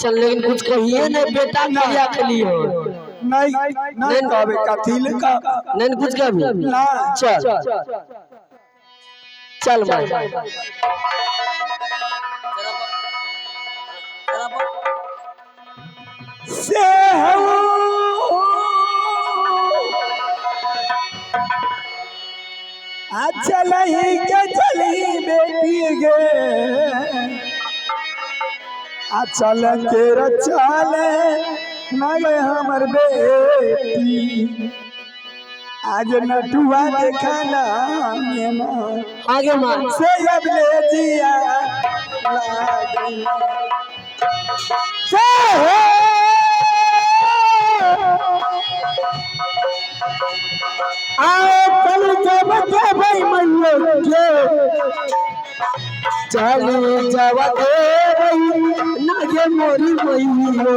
चल, लेकिन कुछ कहिए नहीं बेटा, क्रिया के लिए हो। नहीं नहीं, कहबे कथी ले का? नहीं कुछ कहबी? ना। चल चल माई। से हूँ आ चलही के चली बेटी गे, आ चल के चले न गे हमर बेटी, आज नटुआ देखाना मेना। आगे माँ। से अब ले जिया लागे। से हो आओ चल जब देवई मैया के, चल जब देवई नागे मोरी मैयो,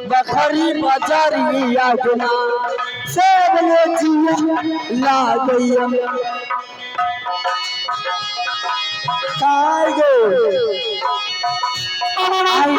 बखरी बाजारी आगना सब ले जिया लागैया। काय गे? आई आई।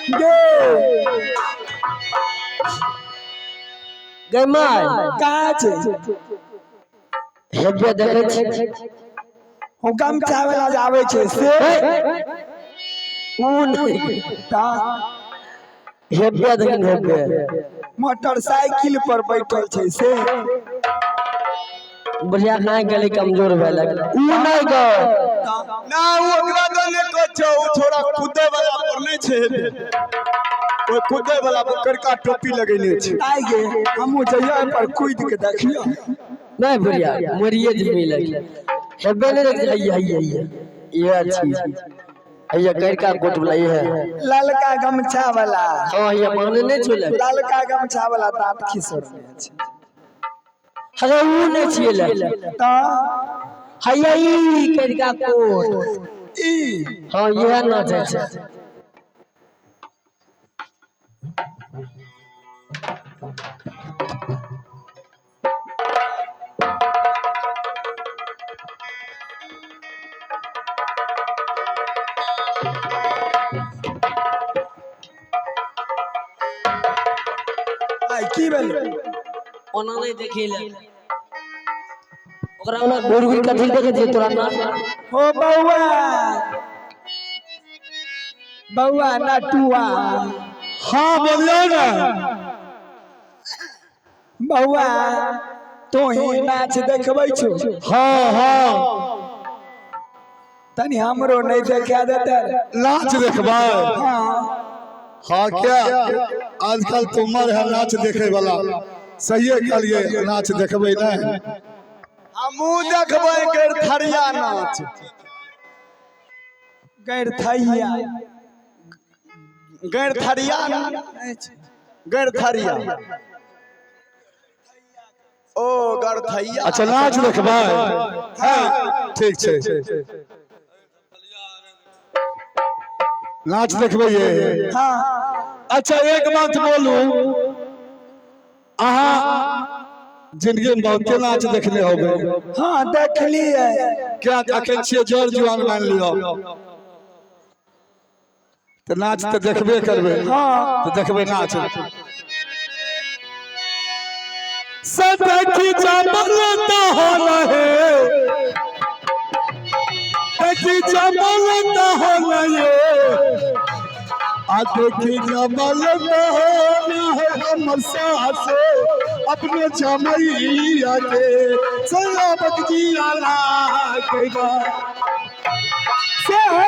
गे। गई माय। का छै? हेबे देखै छी। हो, गमछा वाला जे आबै छै से? ऊ नहीं। ता? हेबे देखिन, हेबे। मोटरसाइकिल पर बैठल छै से? बढ़िया नहीं गेलै, कमजोर भेलक ऊ नहीं गो। ना, ओ ओकरा दने कहै छै, ओ छोरा कूदे वाला पर नहि छै, ओ कूदे वाला पर करिका टोपी लगेने छै। आइ गे, हमहूँ जइयो पर कूदि के देखियो। नहीं बढ़िया, मरिए जेबी लग हेबे नहीं देख। हैया हैया हैया, ये अच्छी हैया, करिका कोट वाला ये है। ललका गमछा वाला? हाँ, हैया माने नहीं छुले। ललका गमछा वाला दांत खिसोड़ने छै। अरे, ऊ नहीं छिए ले। ता? हैया, ई करिका कोट। ई? हाँ, ये नाचे छै। आइ की भेलै? ओना नहीं देखी ले ओकरा, ओना घूर घूर कथी देखै छियै तोरा नाच? हो बौआ, बौआ नटुआ। हाँ, बोलियो ने। बौआ, तोही नाच देखबै छौ? हाँ हाँ। तनी हमरो नहीं देखा देते? नाच देखबै? हाँ। हाँ, क्या आजकल तो उम्र है नाच देखे वाला? सहिए कहलिए, नाच देखबै नहीं? हमू देखबै गैरथरिया नाच। गैर थैया। गैरथरिया, गैरथरिया, ओ गरथैया। अच्छा, नाच देखबै? हाँ, ठीक छै, नाच देखबै ये? हाँ। अच्छा, एक बात बोलू, अहाँ जिंदगी में बहुते नाच देखने होबै। हाँ, देखलिए। क्या अखन छियै जर जुआन, मान लियौ तऽ नाच तऽ देखबे करबै। हाँ। तऽ देखबै नाच सदकी चमन तो हो रहे, देखी चमन तो हो रहे, आ देखी चमन तो हो रहे, हमर सास अपने जमैया के सयाबत जिया लागे। से हो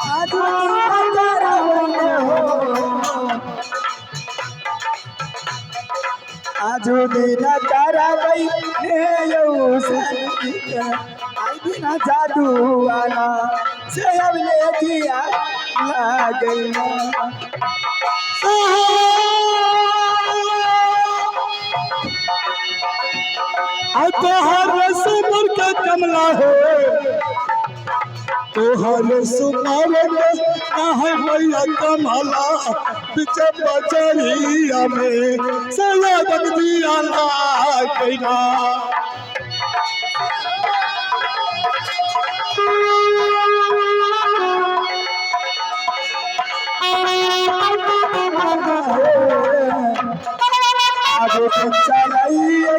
आज दिन करावल हो, आज दिन कराबै ने यौ संगीत, आई बिना जादू आना से अब ले दिया लागै। आ तोहर सुमर के कमला हो। तोहर सुमरन आहे मैया कमला बिच बजरिया में सया बगदिया लागैना। आगे चलाइए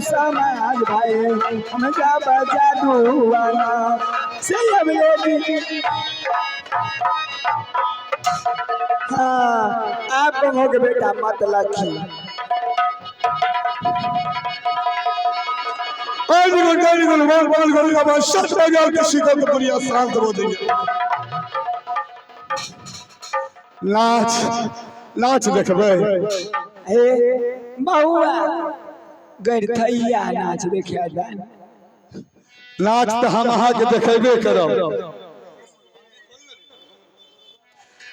समाज भाई, हम जा जादूआना से अब लेडी। हाँ, आप हो बेटा मत लखी। नाच नाच देखबै। हे बहुआ, गरथैया नाच देखिया जान। नाच तऽ हम अहाँके देखेबे करब,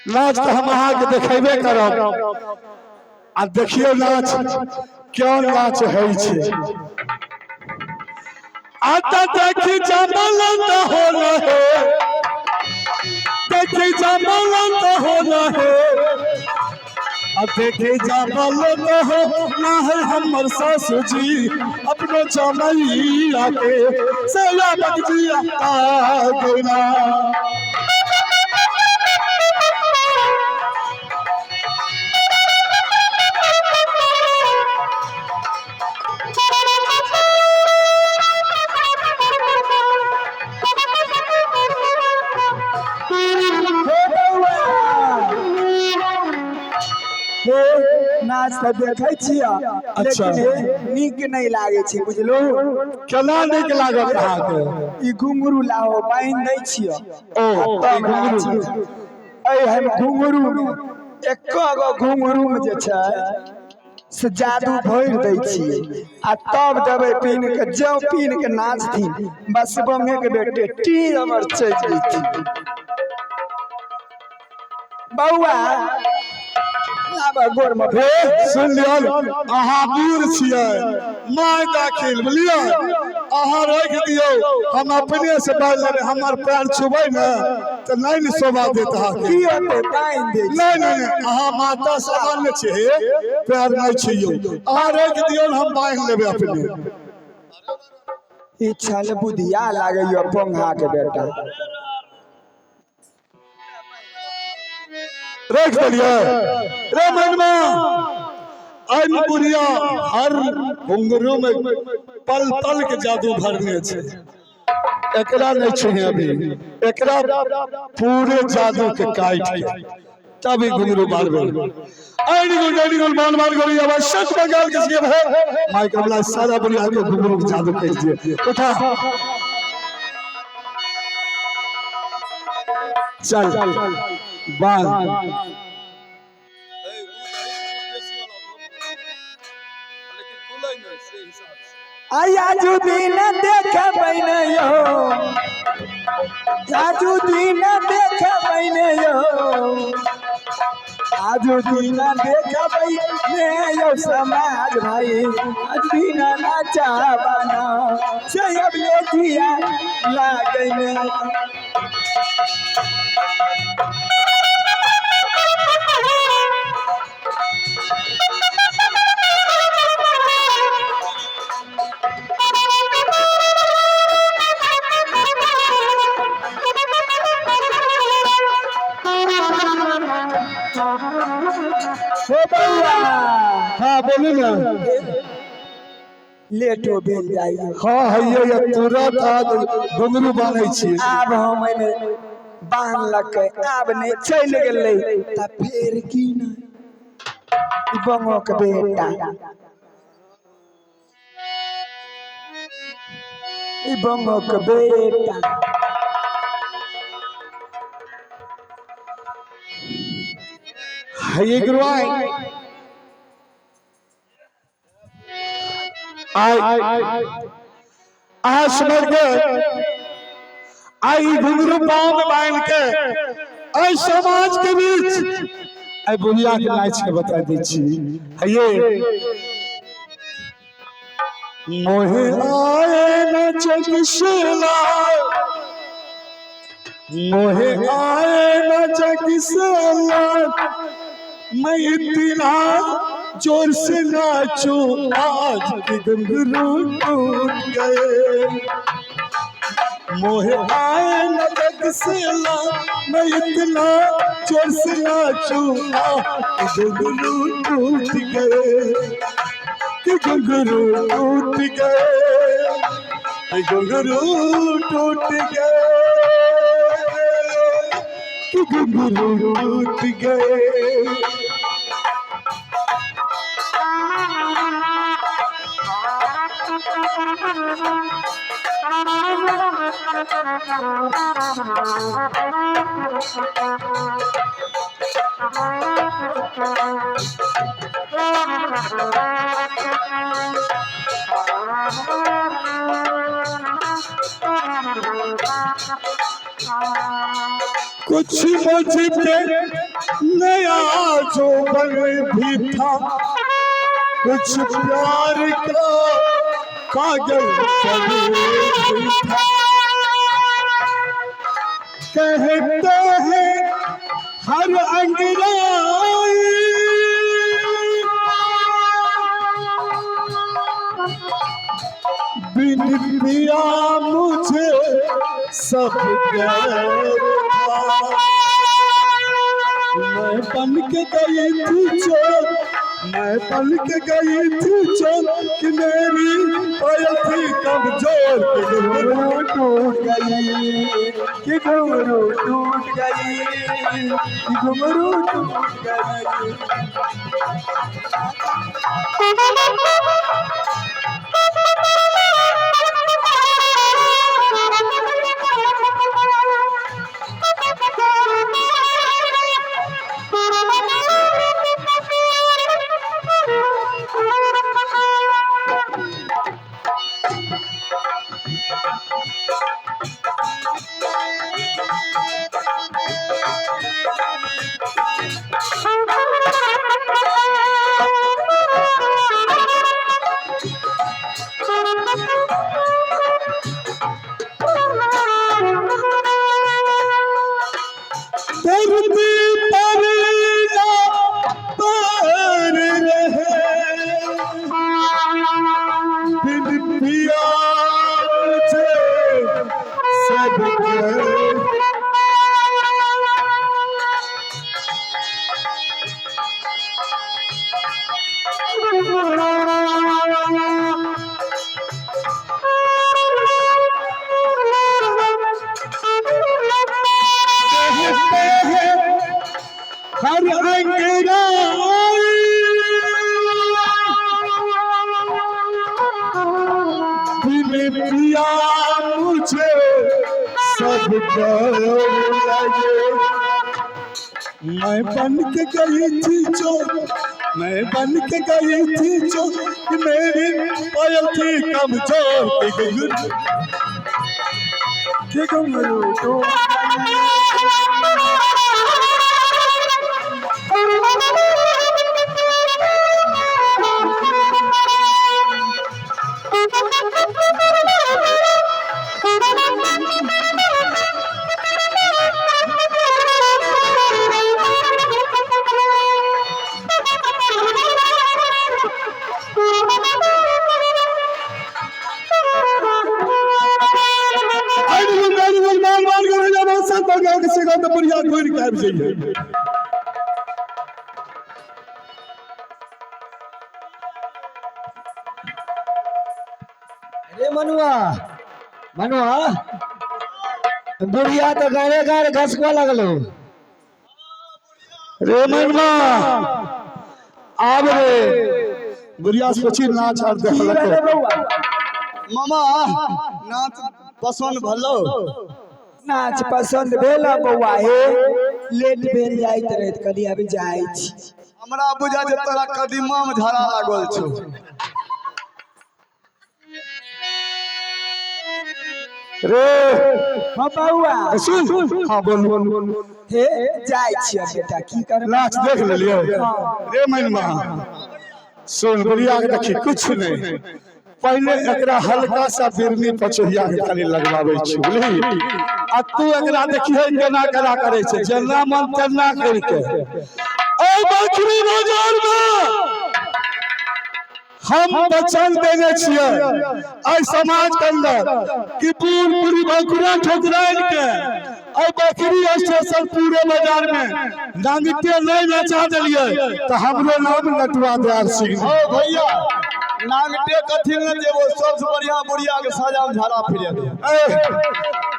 नाच तऽ हम अहाँके देखेबे करब। आ देखियौ नाच क्यों नाच होइ छै। आता देखी जमल तऽ हो रहे, देखी जमल तऽ हो रहे, अब देखे जमल तऽ हो ना है हमर सासू जी अपनो जमैया के सया बगजिया आ गइला। हे बौआ, हे नाच तऽ देखै छियै। अच्छा। लेकिन हे नीक नहि लागै छै, बुझलू? केना नीक लागत अहाँके? ई घुंघरू लाओ, बान्हि दै छियै। ओ तब नाच। ऐ हम घुंघरू मे एको गो घुंघरू मे जे छै से जादू भरि दै छियै आ तब देबै पीन के, जँ पीन के नाचथिन बस बंगे के बेटे टी हमर चलि जेथिन। बौआ, आब गोर मे। हे सुन लियौ, अहाँ बूढ़ छियै, माय दाखिल बुझलियै। अहाँ राखि दियौ, हम अपने से बाजि लेबै। हमर पैर छुबै ने तऽ नहि ने शोभा देत अहाँके। की होतै, बान्हि दै छियै। नहि नहि नहि, अहाँ माता सामान्य छै, हे पैर नहि छुइयौ। अहाँ राखि दियौ, हम बान्हि लेबै अपने। ई छल बुधिया लागैया पोंगा के बेटा। राखि देलियै रे मनमा। एहिमे बुढ़िया हर घुंघरू में पल पल के जादू भरने छै। एकरा नहि छुहे अभी, एकरा पूरे जादू के काटि के तब ई घुंघरू मारबै। ऐनी गुल ऐनी गुल मान मान गोली आवाज सच बंगाल के सीएम है माइक कमला सारा बुढ़िया के घुंघरू के जादू कह दिए। उठा चल बांध। आजू दिन देखबै ने यो, आजू दिन देखबै ने यो, आजू दिन देखबै ने यो समाज भाई, आज दिन नाचा बना से अब ले जिया लागै ने। हे बौआ। हाँ बोलू ने। लेटो भेल जाइ। हाँ हैये ये तुरंत आज घुंघरू बान्है छियै। आब हम एहिमे बान्हलकै, आब नहि चलि गेलै तऽ फेर की नहि ई बंगो के बेटा, ई बंगो के बेटा। हैये गुरुआई आइ अहाँ समझ के आई घुंघरू पाँव में बांध के एहि समाज के बीच एहि बुढ़िया के नाच के बता दै छी। हैये मोहे आए न जगशिला मोहे आए न जग से लाज, मैं इतना जोर से नाचूं आज कि घुंघरू टूट गए। मोहे आए न जग से लाज, मैं इतना जोर से नाचूं आज कि घुंघरू टूट गए, कि घुंघरू टूट गए, कि घुंघरू टूट गए, कि घुंघरू टूट गए। कुछ मुझ पे नया जो बल भी था, कुछ प्यार का पागल भी था। कहते हैं हर अंगड़ाई बिन पिया मुझे सब गैर था। मैं बन के गई थी चोर, मैं बन के गई थी चोर, कि मेरी पायल थी कमजोर, कि घुंघरू टूट गई, कि घुंघरू टूट गई, कि घुंघरू टूट गई। धरती पर ना पैर रहे, बिन पिया मुझे सब गैर। कहते हैं हर अंगड़ाई बिन पिया मुझे सब गैर लगे। मैं बन के गई थी चोर, मैं बन के गई थी चोर, कि मेरी पायल थी कमजोर, कि घुंघरू, कि घुंघरू टूट गई। बुढ़िया घुरि के आबि जइयै। अरे मनुआ, मनुआ, बुढ़िया तो गारे गारे घसकवा लगलो। रे मनुआ आब रे बुढ़िया सोची नाच आर की देखलक। भेलै बौआ? मामा नाच पसंद भलो? नाच पसंद भेल बौआ? हे लेट भेल जाइत रहे तऽ कहलियै अभी जाइ छी। हमरा बुझा जे तोरा कदीमा में झड़ा लागल छौ। रे हाँ बौआ सुन, हाँ बोल बोल। हे जाइ छी अब बेटा, की करब? नाच देख लेलियै रे मनुआ। सुन बुढ़िया के देखी कुछ नहीं, पहिले एकरा हल्का सा बिरनी पचहिया के खाली लगवाबै छी, बुझली? आ तू एकरा देखिए केना केना करै छै, जेना मन तेना करिके। एहि बकरी बाजार में हम वचन देने छियै एहि समाज के अंदर कि बूढ़ बूढ़ी बकरा ठोकराइन के एहि बकरी स्टेशन पूरे बाजार में नांगटे नहीं नचा देलियै तऽ हमरो नाम नटुआ दयाल सिंह। हो भैया, नांगटे कथी ने जेबो, सबसे बढ़िया बुढ़िया के सजा में झाड़ा फिरे दे।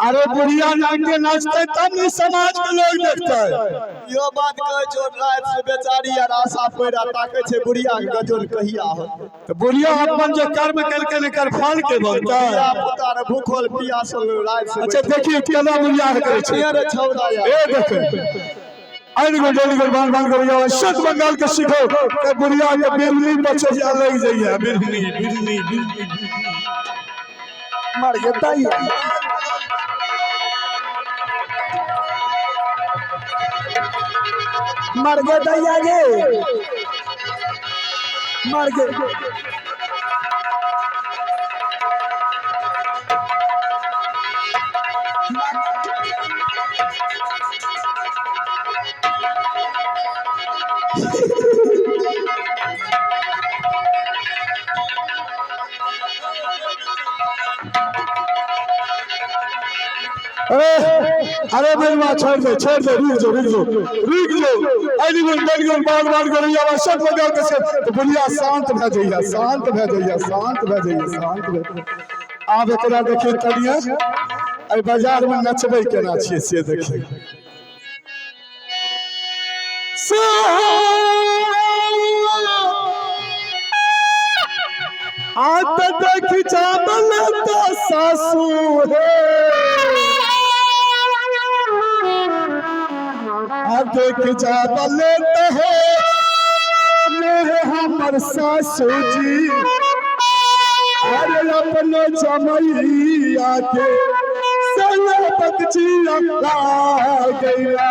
अरे बुढ़िया नांगटे नाचते तब ने समाज के लोग देखते। यो बात कहै छो, रात से बेचारी यार आशा पैरा ताकै छै बुढ़िया के गजोल कहिया होतै। तऽ बुढ़िया अपन जे कर्म केलकै एकर फल के भोगतै। धिया पुता रे भूखल पियासल रात से। अच्छा देखिए केना बुढ़िया के करै छै। रे छौड़ा यार। ए देखे अनगो डेलगो बान बान कर जाओ सत बंगाल के सीखो ते बुढ़िया के बिरनी बचैया लग जाइए, बिरनी बिरनी बिरनी मर गेतै। मर गे दैया गे, मर गे। अरे बेलवा छोड़ दे, छोड़ दे, रुक जाओ, रुक जाओ, रुक जाओ। अनगो डेलगो बान बान कर जाओ सत बंगाल के सीखो तो बुढ़िया शांत भए जाइए, शांत भए जाइए, शांत भए जाइए, शांत भए। आब एकरा देखिए तनिया एहि बाजार में नचबै केना छियै से देखिए। आत देख चावल तो सासू है, आ देख चावल तो है मेरे हमर सासू जी, अरे अपने जमैया के संग बच्चिया गैला।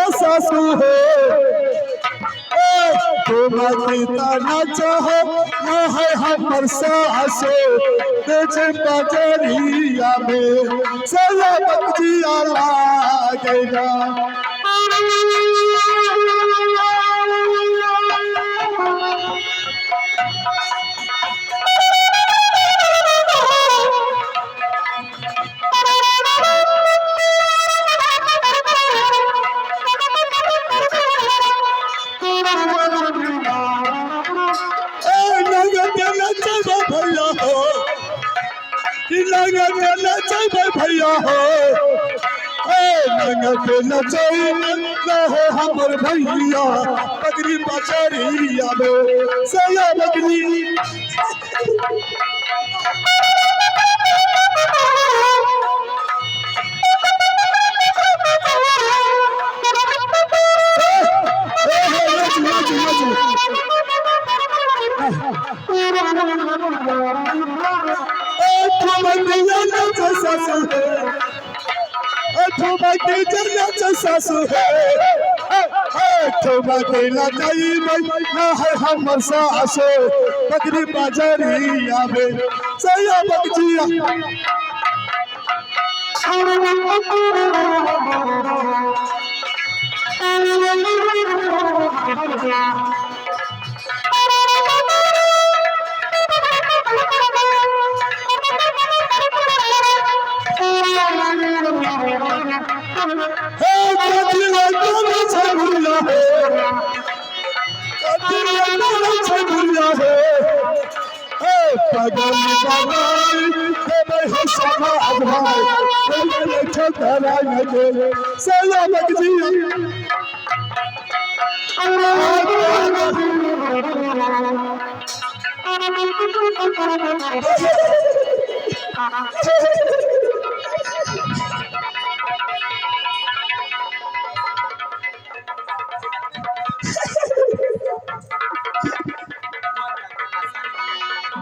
सासू है, चाहो न है हमर सासू, बेचे बजरिया में सया बच्चिया लागेगा। भैया हो, ए हमर भैया बकरी बचरिया में सया बकरी। हमर सासू बकरी बजरिया में सया बकरिया।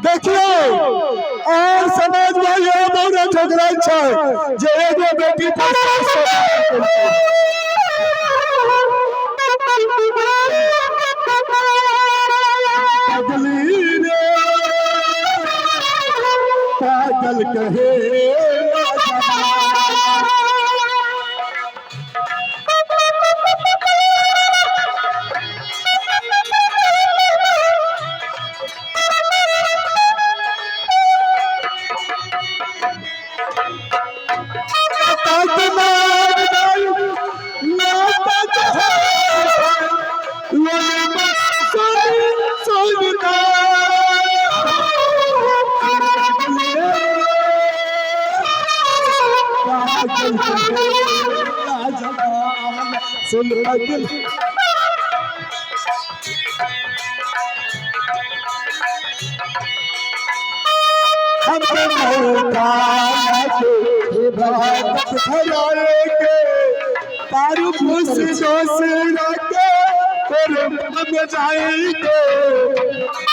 देखियो और समाज में यह बहुत ठोकराइ छै जे एगो बेटी पर 700 पगली रे पागल कहे सुन पागल हमके मौका के भारत फैलाए के तारू फूस दोसरा के तोरे में जाए के।